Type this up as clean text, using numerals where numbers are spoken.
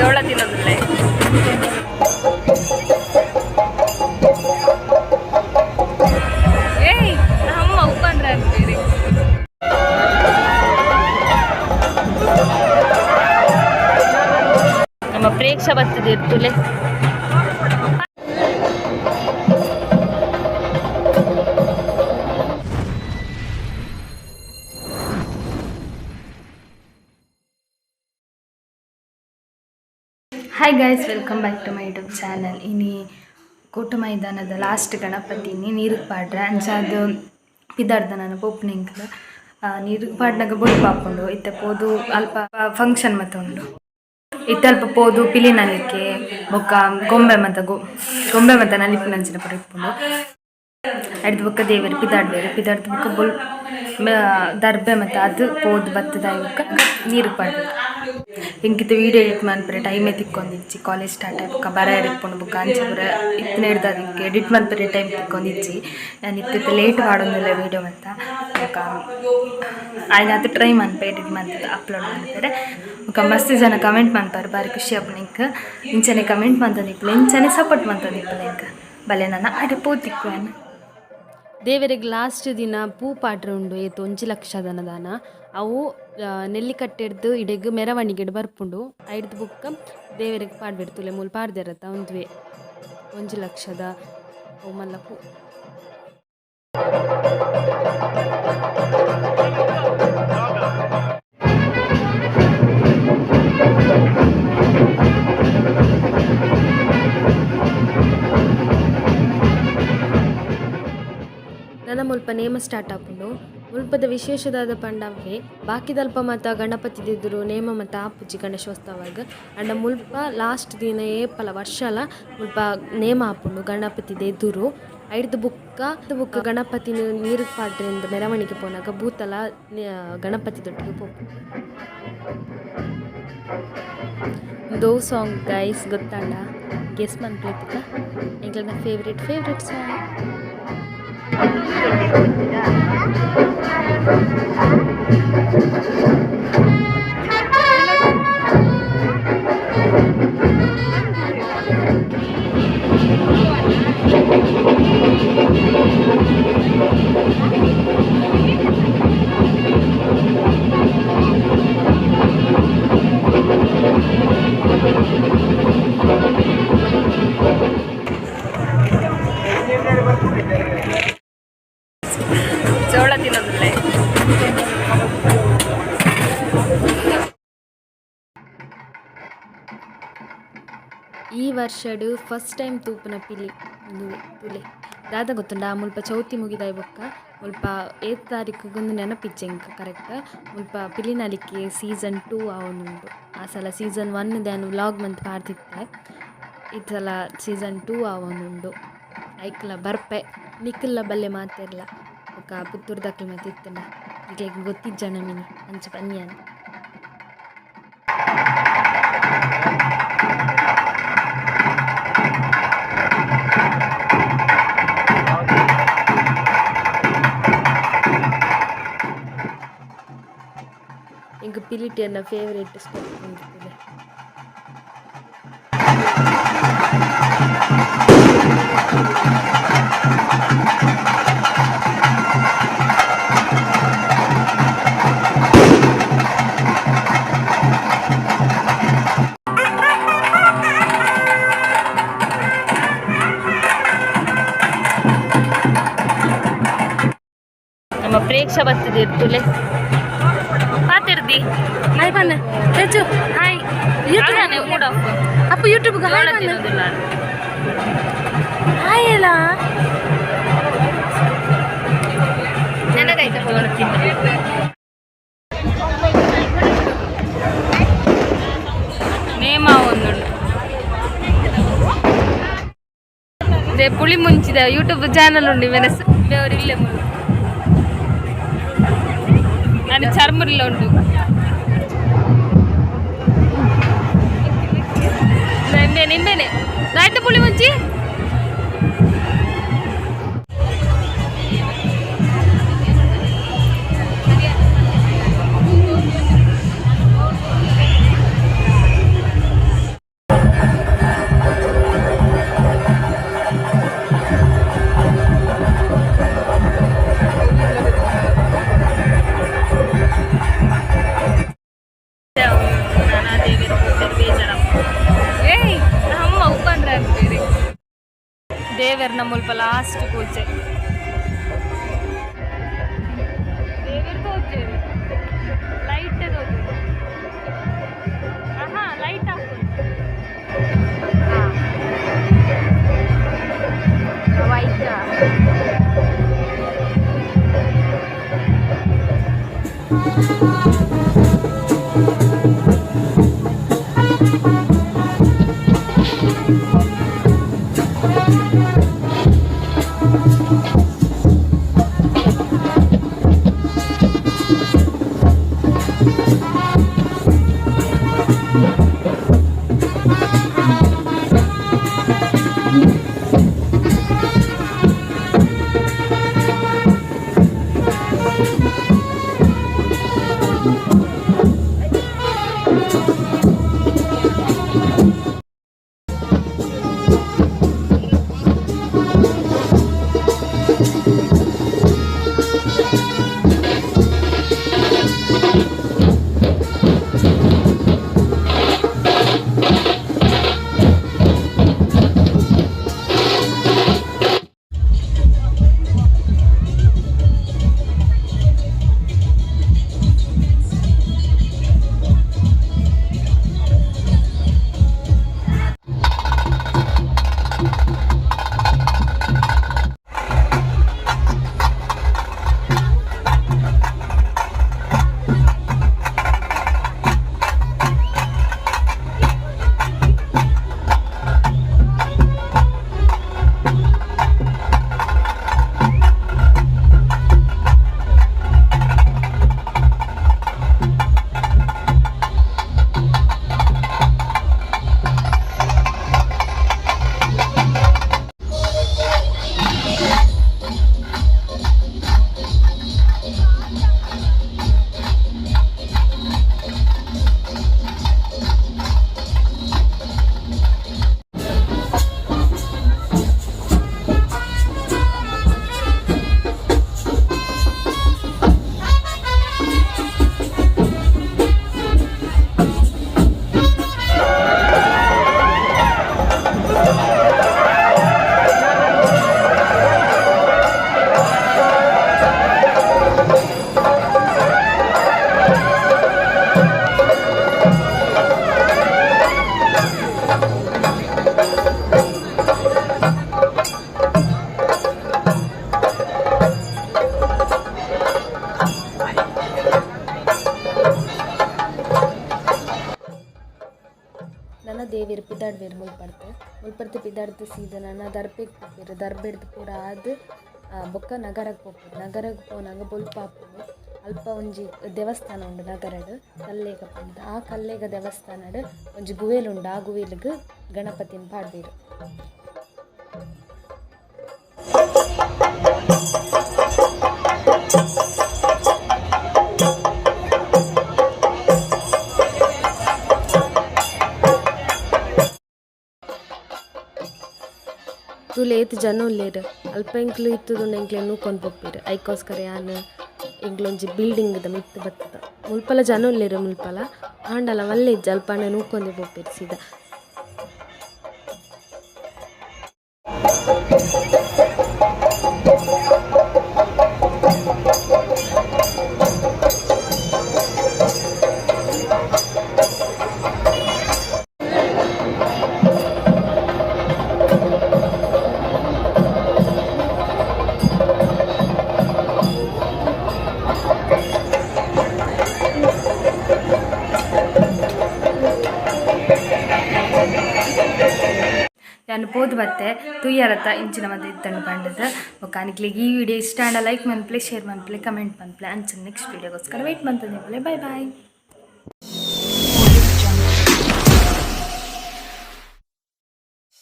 ಜೋಳ ತಿನ್ನೋದಿಲ್ಲ. ಏಯ್, ನಮ್ಮ ಉಪ್ಪಂದ್ರ ಅಂತೀರಿ. ನಮ್ಮ ಪ್ರೇಕ್ಷ ಬರ್ತದೆ ಇರ್ತುಲೆ. Hi guys, welcome back to my YouTube channel. ಇನಿ ಕೋಟ ಮೈದಾನದ ಲಾಸ್ಟ್ ಗಣಪತಿನಿ ನೀರಿಗೆ ಪಾಡ್ರೆ ಅಂಚಾದ ಪಿದಾಡ್ದ ನಾನು ಪೋಪುನೆಂಕಲ. ನೀರಿಗೆ ಪಾಡ್ನಾಗ ಬೊಲ್ಪು ಆಪುಂಡು. ಇತ್ತೆ ಪೋದು ಅಲ್ಪ ಫಂಕ್ಷನ್ ಮತ್ತ ಉಂಡು. ಇತ್ತೆ ಅಲ್ಪ ಪೋದು ಪಿಲಿ ನಲಿಕೆ ಬೊಕ್ಕ ಗೊಂಬೆ ಮತ ಗೊಂಬೆ ಮತ ನಲಿಪುನಂಚಿನ ಪೂರ ಇಪ್ಪುಂಡು. ಅಡ್ದು ಬೊಕ್ಕ ದೇವೆರ್ ಪಿದಾಡ್ವೆರ್. ಪಿದಾಡ್ದು ಬೊಕ್ಕ ಬೊಲ್ ದರ್ಬೆ ಮತ ಅದು ಪೋದು ಬತ್ತದಾಯಿ ಬೊಕ್ಕ ನೀರು ಪಾಡ್ವೆರ್. ಎಂಕಿತ ವೀಡಿಯೋ ಎಡಿಟ್ ಮನ್ಪರೆ ಟೈಮೇ ತಿಕ್ಕೊಂದಿಜ್ಜಿ. ಕಾಲೇಜ್ ಸ್ಟಾರ್ಟ್ ಆಯಿ ಬೊಕ್ಕ ಬರ ಇಪ್ಪುಂಡು. ಬೊಕ್ಕ ಅಂಚ ಪೂರ ಇತ್ತಿನ ಹಿಡ್ದು ಅದಕ್ಕೆ ಎಡಿಟ್ ಮನ್ಪರೆ ಟೈಮ್ ತಿಕ್ಕೊಂದಿಜ್ಜಿ. ನಾನು ಇತ್ತಿತ್ತ ಲೇಟ್ ಪಾಡೊಂದುಲ್ಲೆ ವೀಡಿಯೋ ಮತ್ತ. ಬೊಕ್ಕ ಆಯ್ನಾತ್ ಟ್ರೈ ಮನ್ಪೆ ಎಡಿಟ್ ಮಲ್ತುದು ಅಪ್ಲೋಡ್ ಮನ್ಪೆರೆ. ಬೊಕ್ಕ ಮಸ್ತ್ ಜನ ಕಮೆಂಟ್ ಮನ್ಪರ್, ಬಾರಿ ಖುಷಿ ಆಪುಂಡು ಎಂಕ್. ಇಂಚನೆ ಕಮೆಂಟ್ ಮಂತೊಂದಿಪ್ಪುಲೆ, ಇಂಚನೆ ಸಪೋರ್ಟ್ ಮಂತೊಂದಿಪ್ಪುಲೆ ಎಂಕ್. ಬಲೆ ನನ ಆಡೆ ಪೋತಿಕ್ಕು. ದೇವೆರೆಗ್ ಲಾಸ್ಟ್ ದಿನ ಪೂ ಪಾಡ್ರೆ ಉಂಡು ಏತ್ ಒಂಜಿ ಲಕ್ಷದನ ದಾನ. ಅವು ನೆಲ್ಲಿಕಟ್ಟೆಡ್ದು ಇಡೆಗ್ ಮೆರವಣಿಗೆಡ್ ಬರ್ಪುಂಡು. ಐಡ್ದ್ ಬೊಕ್ಕ ದೇವೆರೆಗ್ ಪಾಡ್ವೆರ್. ತೂಲೆ ಮೂಲು ಪಾಡ್ದೆರತ್ತ, ಉಂದುವೆ 1 ಲಕ್ಷದ ಅವು ಮಲ್ಲ ಪೂ. ನನ ಮುಲ್ಪ ನೇಮ ಸ್ಟಾರ್ಟ್ ಆಪುಂಡು. ಮುಲ್ಪದ ವಿಶೇಷ ದಾದ ಪಂಡ ಅವ್ವೆ ಬಾಕಿದಲ್ಪ ಮಾತ ಗಣಪತಿ ದೆದುರು ನೇಮ ಮಾತ ಆಪುಜಿ ಗಣೇಶೋತ್ಸವಗ್. ಆಂಡ ಮುಲ್ಪ ಲಾಸ್ಟ್ ದಿನ ಏಪಲ ವರ್ಷಲ ಮುಲ್ಪ ನೇಮ ಆಪುಂಡು ಗಣಪತಿ ಎದುರು. ಐಡ್ದ್ ಬೊಕ್ಕ ಬೊಕ್ಕ ಗಣಪತಿನ್ ನೀರುಗ್ ಪಾಡ್ರೆಂದ್ ಮೆರವಣಿಗೆ ಪೋನಗ ಭೂತಲ ಗಣಪತಿ ದೊಟ್ಟಿಗೆ ಪೋಪುಂಡು. ಉಂದು ಸಾಂಗ್ ಗೈಸ್, ಗೊತ್ತಾಂಡ? ಗೆಸ್ ಮನ್ಪುಲೆ. ಎಂಕ್ಲೆನ ಫೇವ್ರೆಟ್ ಫೇವ್ರೆಟ್ ಸಾಂಗ್. ಜೋಳ ತಿನ್ನೋದಿಲ್ಲ. ಈ ವರ್ಷಡ್ ಫಸ್ಟ್ ಟೈಮ್ ತೂಪುನ ಪಿಲಿ ಉಂದು. ತೂಲೆ, ದಾದ ಗೊತ್ತುಂಡ, ಮುಲ್ಪ ಚೌತಿ ಮುಗಿದಾಯಿ ಬೊಕ್ಕ ಮುಲ್ಪ ಏತ್ ತಾರೀಕುಗ್ ಉಂದು ನೆನಪಿಜ್ಜಿ ಎಂಕ್ ಕರೆಕ್ಟ್, ಮುಲ್ಪ ಪಿಲಿ ನಲಿಕೆ ಸೀಸನ್ 2 ಆವೊಂದುಂಡು. ಆ ಸಲ ಸೀಸನ್ 1 ಯಾನ್ ವ್ಲಾಗ್ ಮಂತ್ ಪಾಡ್ದಿತ್ತೆ. ಈ ಸಲ ಸೀಸನ್ 2 ಆವೊಂದುಂಡು. ಐಕ್ಲ ಬರ್ಪೆ. ನಿಕುಲ್ಲ ಬಲ್ಲೆ ಮಾತೆರ್ಲ. ಬೊಕ್ಕ ಪುತ್ತೂರ್ದಕ್ಲು ಮಾತ ಇತ್ತುಂಡ ನಿಕ್ಲೆಗ್ ಗೊತ್ತಿಜ್ಜನ ಮಿನಿ, ಅಂಚ ಪನ್ಯಾನ್. ಎಂಕ್ ಪಿಲಿಟ್ ಎನ್ನ ಫೇವರೇಟ್ ಸ್ಟೆಪ್ ಉಂದು, ತೂಲೆ. ನಮ್ಮ ಪ್ರೇಕ್ಷ ಬರ್ತದೆ ಇರ್ತುಲೆ ಪಾತಿರ್ದಿ. ಹಾಯ್ ಪನ್ನ ಹೆಚ್ಚು. ಹಾಯ್. ಯೂಟ್ಯೂಬ್. Mood of. ಅಪ್ಪ, ಯೂಟ್ಯೂಬ್. ಜೋಳ ತಿನ್ನೋದಿಲ್ಲ. ಹಾಯ್ ಹೇಳ. ನನಗಾಯ್ತಾ ಜೋಳ ತಿನ್ನ ನೇಮ ಒಂದುಂಟು. ಅದೇ ಪುಳಿ ಮುಂಚಿದ ಯೂಟ್ಯೂಬ್ ಚಾನಲ್ ಉಂಡು. ಮೆನಸ್ ಅವರು ಇಲ್ಲೇ ಮುಳ್ಳು. ನಾನು ಚರ್ಮುರಿಲ್ಲ ಉಂಟು. ನಿಂಬೆ ನಿಂಬೆನೆ ಆಯ್ತು ಪುಳಿ ಮುಂಚಿ. ಏಯ್, ನಮ್ಮ ಉಪ್ಪಂದ್ರೆ ಅಂತೀರಿ. ದೇವರ ಮುಲ್ಪ ಲಾಸ್ಟ್ ಪೂಜೆ. ದೇವರು ತೋಜೇರಿ, ಲೈಟ್ ತೋಜೇರಿ. ಆಹಾ, ಲೈಟ್ ಹಾಕು. ವೈಟ್. ನನ್ನ ದೇವೆರ್ ಪಿದಾಡ್ವೇರ್ ಮುಲ್ಪಡ್ತು. ಮುಲ್ಪಡ್ತು ಪಿದಾಡ್ದು ಸೀದ ನನ ದರ್ಬೆಗ್ ಪೋಪೆರ್. ದರ್ಬೆಡ್ದು ಪೂರ ಆದ್ ಬೊಕ್ಕ ನಗರಗ್ ಪೋಪೆರ್. ನಗರಗ್ ಪೋನಗ ಬೊಲ್ಪ ಆಪುಂಡು. ಅಲ್ಪ ಒಂಜಿ ದೇವಸ್ಥಾನ ಉಂಡು ನಗರಡ್, ಕಲ್ಲೇಗ ಪಂದ್. ಆ ಕಲ್ಲೇಗ ದೇವಸ್ಥಾನಡ್ ಒಂಜಿ ಗುವೆಲ್ ಉಂಡು. ಆ ಗುವೆಲ್ಗ್ ಗಣಪತಿನ್ ಪಾಡ್ದೆರ್. ತೂಲೆ ಏತ್ ಜನ ಉಲ್ಲೆರ್. ಅಲ್ಪ ಎಂಕ್ಲು ಇತ್ತುದುಂಡ ಎಂಕ್ಲೆನ್ ನೂಕೊಂದು ಪೋಪೆರ್. ಐಕೋಸ್ಕರ ಯಾನ್ ಎಂಕ್ಲೊಂಜಿ ಬಿಲ್ಡಿಂಗ್ ದ ಮಿತ್ತ್ ಬತ್ತುದ. ಮುಲ್ಪಲ ಜನ ಉಲ್ಲೆರ್ ಮುಲ್ಪಲ, ಆಂಡಲ ಮಲ್ಲೆ ಇಜ್ಜಿ. ಅಲ್ಪ ಆಂಡ ನೂಕೊಂದೆ ಪೋಪೆರ್ ಸೀದಾ. ಯಾನ್ ಪೋದು ಬತ್ತೆ. ತುಯ್ಯರತ್ತ ಇಂಚಿನ ಮದ ಇತ್ತಂಡು ಪಂಡದು. ಬೊಕ್ಕ ನಿಕ್ಲೆಗ್ ಈ ವಿಡಿಯೋ ಇಷ್ಟ ಆಂಡ ಲೈಕ್ ಮನ್ಪುಲೆ, ಶೇರ್ ಮನ್ಪುಲೆ, ಕಮೆಂಟ್ ಮನ್ಪುಲೆ. ಅಂಚ ನೆಕ್ಸ್ಟ್ ವಿಡಿಯೋಗೋಸ್ಕರ ವೆಯ್ಟ್ ಮಂತೊಂದಿಪ್ಪುಲೆ. Bye bye.